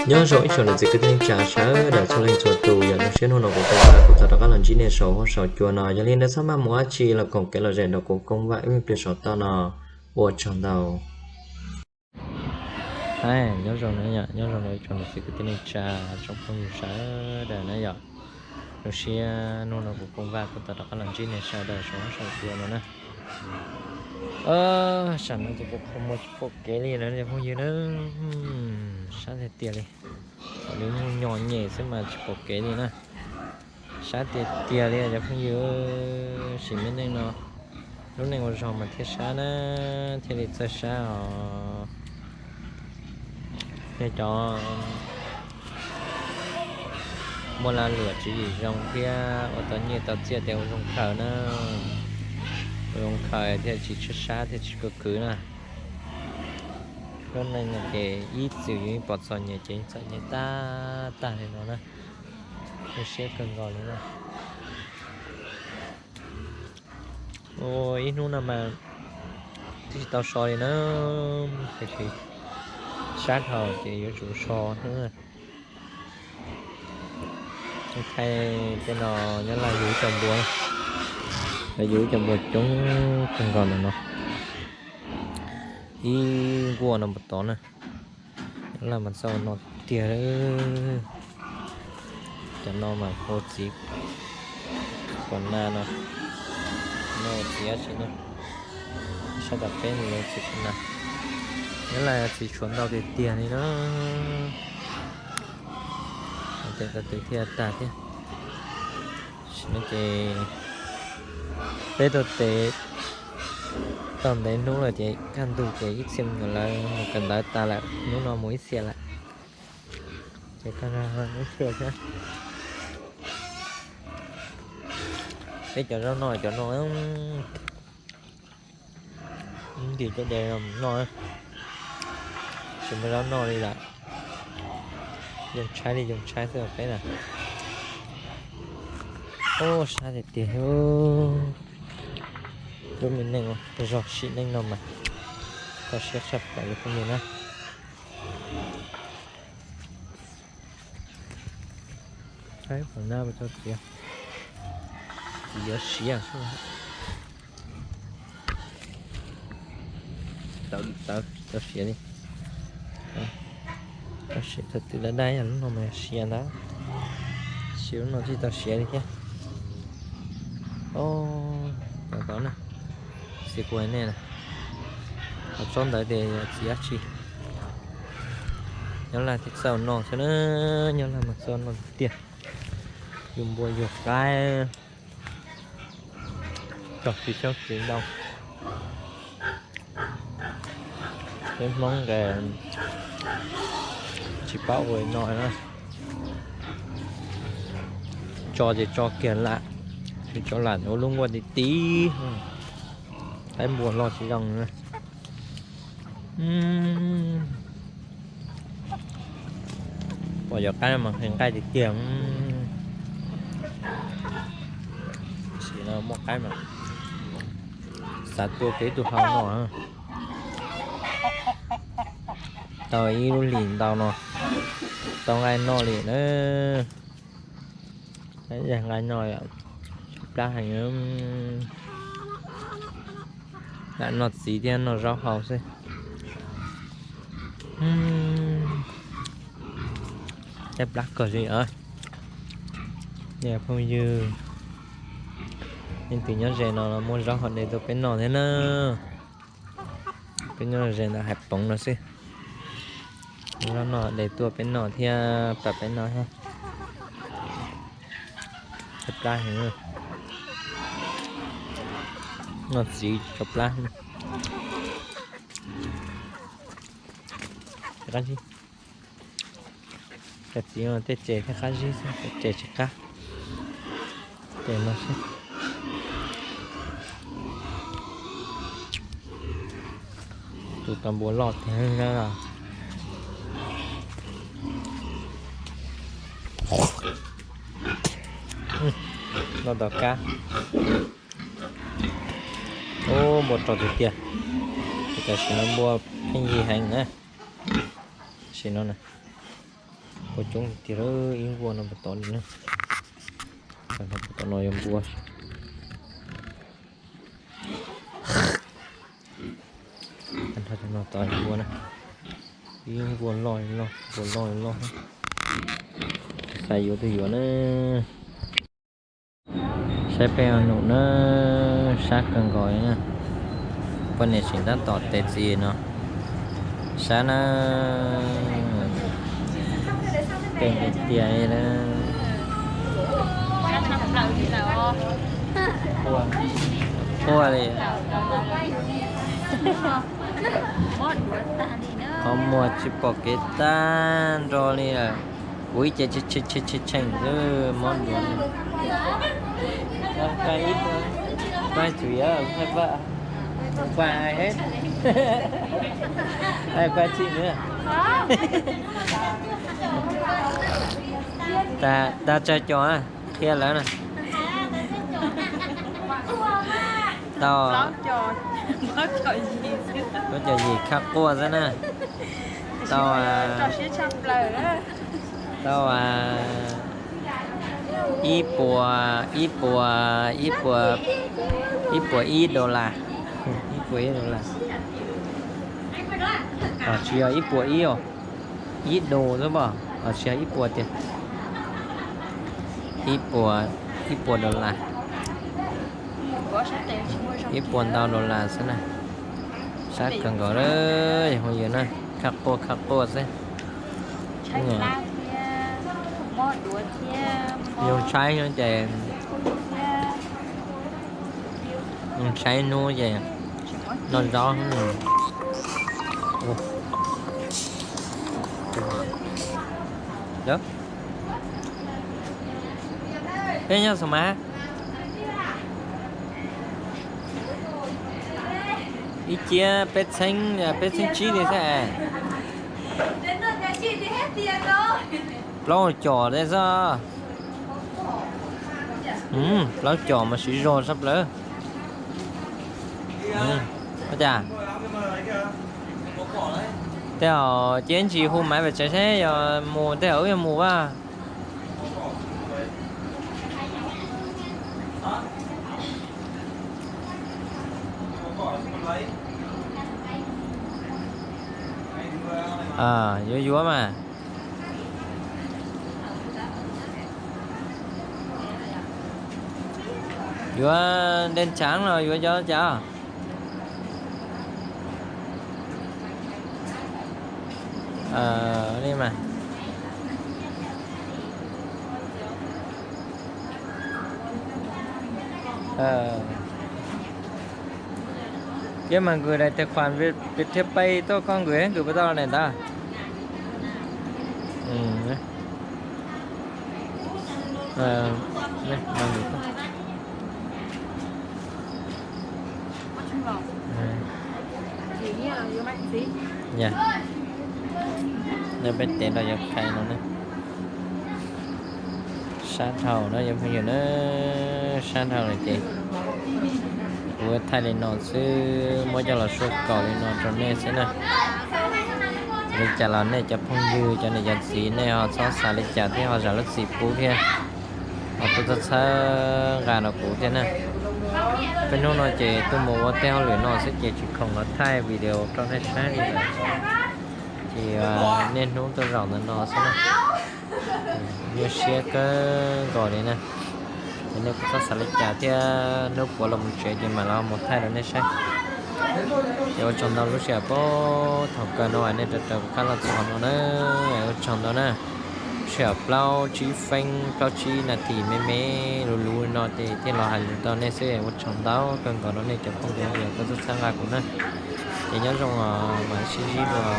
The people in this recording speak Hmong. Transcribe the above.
Nyob zoo ib tsoom niam txiv kwv tij neej tsa sawv daws txhua leej txhua tus, yog zoo siab hnub no kuv Kooj Vaj kuv tau rov qab los ntsib nej saum huab saum cua no, yog li nej txhob maj mus dab tsi los koom kev lom zem nrog kuv Kooj Vaj ib pliag saum toj no ua tsaug ntau. Nyob zoo na yom, nyob zoo ib tsoom niam txiv kwv tij neej tsa, tsoom phooj ywg sawv daws na yom. Zoo siab hnub no kuv Kooj Vaj kuv tau rov qab los ntsib nej sawv daws saum huab saum cua no na. Sam no ces kuv qhov muag tsis pom kev li na cov phooj ywg na, sab tiag tiag li. Kom li nyuj nyo nyem xwb mas tsis pom kev li na. Sab tiag tiag li cov phooj ywg, sim me neej no lub neej ua zog mas thiaj sab na, thiaj li txawj sab os. Yog cov muaj lag luam tswv yim zoo thiab ua tau nyiaj tau txiaj tias ua zoo khaws na, ua zoo khaws thiaj tsis tshwj sab thiaj tsis kub kwv na. Lub neej no ces ib txwm yus pom txom nyem ces txom nyem tag tag li no na, zoo siab kawg nkaus li na. Ua ib hnub no mas twb tsis tau so li na, tiam sis sab dhau ces yuav tsum so xwb. Thaij tej no nyob Laj yug ib co npua, yug ib co npua coob kawg nkaus ntawm no, ib nkuaj no puas tod na. Nyob Laj mas txawj ua no tiag. Cov no mas hu txiv kuas nas no, no ua txiv dab tsi na, sab tom peb no ua txiv kuas nas. Nyob Laj txiv tshuav ntau tiag tiag li na. Tes tau tes thiaj tag thiab. Sim no ces peb tuaj tes tau ntev hnub lawm ces kaj ntug ces ib txhia me nyuam lawv mus kawm ntawv tas lawm, hnub no mus ib txhia lawm. Ces kaj ntug ib txhia thiab. Peb cov zaub noj cov no ntim caj des noj, tsis muaj zaub noj li lawm. Yoo tshaib li yoo tshaib xwb peb na. Ub, sab tiag tiag. Lub me neej zog sim neej no mas kho siab tshaj plaws li phooj ywg na. Saib qhov na, txiv yuav siav xwb. Tau li tawv, tsis tau siav li. Tau siav thaum twg dab dab, yog lub no mas siav ntawd, siav lub no tsis tau siav li thiab. Cov tod na, txiv kuv hais nej na, qhov tsob ntawd tias yog txiv dab tsi. Nyob Laj thiaj txawj ua noj xwb na, nyob Laj mas txawj ua noj tiag tiag. Yug npua yug qaib, txog tsis xyoob tsis ntoo. Peb Hmoob nqe tsis paub ua li no na. Tso ces tso kiag lam, tsis tso lam ua lub nkuaj ti ti. Qaib npua loj tsis zoo na. Pom cov qaib no mas nqaij tiag tiag. Sim no muaj qaib mas xav tua kiag ib tug hau no. Tau ib lub hlis ntau no, tau nqaij noj li na. Nqaij noj, plab heev. Lam noj txiv thiab noj zaub hau xwb. Caj plab kawg li os. Phooj ywg, leej twg nyob ze no los muab zaub hau de tuaj peb noj thiab na. Peb nyob ze ntawm hais poov no xwb. Muab zaub noj de tuaj peb noj thiab, pab peb noj thiab. Caj plab heev. Noj txiv tso plab. Cov txiv no tej ces thiaj qab zib xwb, cov ces tsis qab. Ces no xwb. Tus tau npua loj tiag na. Noj tau kab. Ub, npua rog tiag tiag. Tam sim no npua pheej yig heev na. Tam sim no na. Npua coob tiag, ib npua no puas tod li na. Puas tod no yog npua. Npua na, ib npua loj loj, npua loj loj. Xav yuav twg yuav na. Saib peb ua num na, sab kawg nkaus li na. Poj niam tseem tab tom tev txiv no, sab na, pem tiag tiag li na. Quaj li. Qhov muag tsis pom kev tag nrho li lawm. Kuv ib ce tshee tshee xwb, mob duav. Pab ib, pab tsum yog, pab, pab, pab tsis nws. Tag tsawg cos na, qhia lawv na. Tau, plaub caug yim khab quaj xwb na. Tau, tau ib puas, ib puas, ib puas, ib puas ib dollar. Ib puas ib dollar. Tsis yog ib puas ib os, ib dollar xwb pob, tsis yog ib puas tiag. Ib puas, ib puas dollar. Ib puas ntau dollar xwb na. Sab kawg nkaus li, yog phooj ywg na, khab quaj khab quaj xwb. Yoo tshaib no ces, yoo tshaib hnub ces noj zaub. Peb nyob xus mas, ib ciab peb txheeb, peb txheeb tsib li xwb. Plaub caum tej xwb. Plaub caum mas siv zog sab plaws. Ua cas tej zaum cia ntsis hu Maiv Paj Tsawv saib yog mus tej zaum wb yuav mus a. Yuav yuav mas. Yuav dej tshaav los yuav cov cas? Li mas, cia mas nkws daim tais khuam Viettel Pay tuaj, koj nkws nkws puas tau daim ntawd? Peb tes los yuav khai no na. Sab dhau na cov phooj ywg na, sab dhau lawm ces kuv thaij li no xwb, muab coj los sua kaum li no rau nej xwb na. Li cas los nej cov phooj ywg, cov niam cov txiv, nej ho txhob xav li cas thiab ho zam lub txim pub thiab, ho tuaj txhawb txhawb nqa rau kuv thiab na. Peb hnub no ces tuaj mus ua tej hauj lwm no xwb ces tsis khoom los thaij video rau nej saib li lawm. Ces niaj hnub tuaj zaum ntawm no xwb na. Nyuaj siab kawg nkaus li na. Ces nej kuj txhob xav li cas thiab, hnub puav los mus tsev ces mam los mus thaij rau nej saib. Ces ua tsaug ntau lub sij hawm puag thaum kawg no nej rau raws kuv qab los txog no na. Ua tsaug ntau na. Sij hawm plaub tsib feeb plaub tsib nas this me me luv luv no ces thiaj los hais lus rau nej xwb. Ua tsaug ntau kawg nkaus rau nej cov phooj ywg uas tuaj txhawb txhawb nqa kuv na. Ces nyob zoo os, mam sib ntsib dua.